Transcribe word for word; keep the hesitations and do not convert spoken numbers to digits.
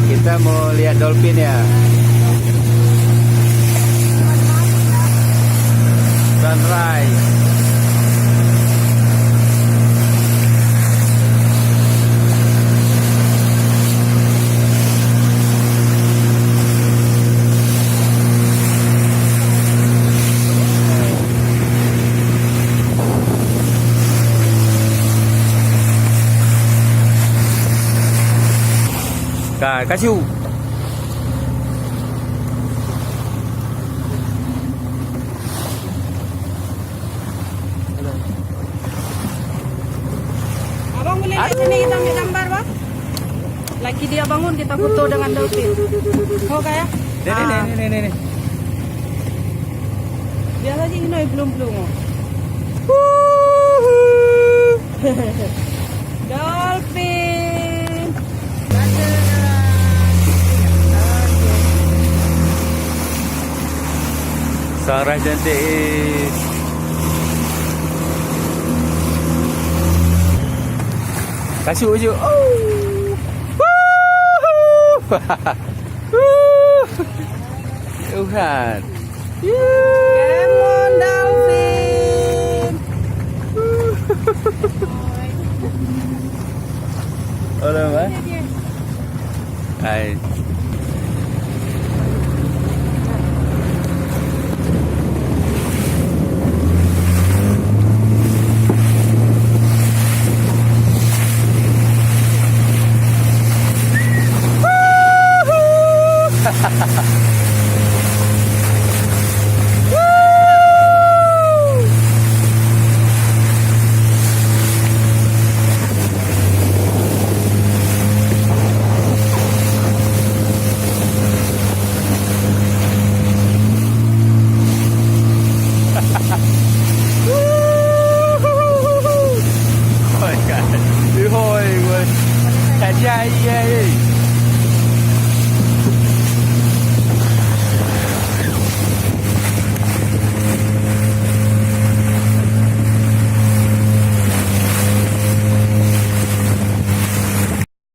Kita mau lihat dolphin ya. Sunrise. Ka, kasu. Abang boleh lihat sini, kita ambil gambar, Bang? Lagi dia bangun, kita foto dengan dolphin. Ho, Kak, ya? Ni, ni, ni, Ah. ni, ni, ni, ni. Biasa sih, ini belum, belum, oh. Dolphin. Sarah cantik, eh. Kasut je. Oh. Woohoo. Tuhan. Come on, dolphin. Hola, ma. Hai.